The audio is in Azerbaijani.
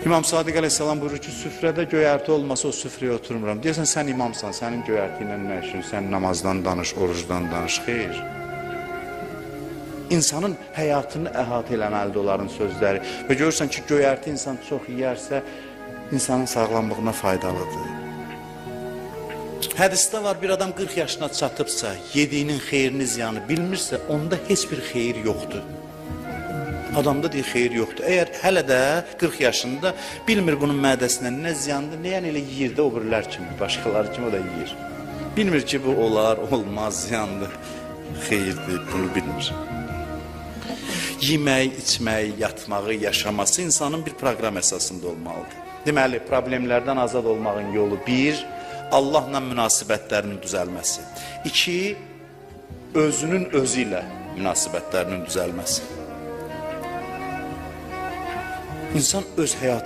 İmam Sadiq əleyhissalam buyurur ki, süfrədə göyərti olmasa o süfrəyə oturmuram. Deyəsən sən imamsan, sənin göyərti ilə nə işin? Sən namazdan danış, orucdan danış, xeyr. İnsanın həyatını əhatə eləməlidir onların sözləri. Və görürsən ki, göyərti insan çox yeyərsə, insanın sağlamlığına faydalıdır. Hədisdə var, bir adam 40 yaşına çatıbsa, yediyinin xeyrini, ziyanı bilmirsə, onda heç bir xeyir yoxdur. Adamda deyir xeyir yoxdur. Əgər hələ də 40 yaşında bilmir bunun mədəsinə nə ziyandır, nə yəni elə yeyir də o birilər kimi, başqaları kimi o da yeyir. Bilmir ki, bu olar, olmaz, ziyandır, xeyirdir, bunu bilmir. Yemək, içmək, yatmağı, yaşaması insanın bir proqram əsasında olmalıdır. Deməli, problemlərdən azad olmağın yolu bir, Allahla münasibətlərinin düzəlməsi. İki, özünün özü ilə münasibətlərinin düzəlməsi. İnsan öz həyatı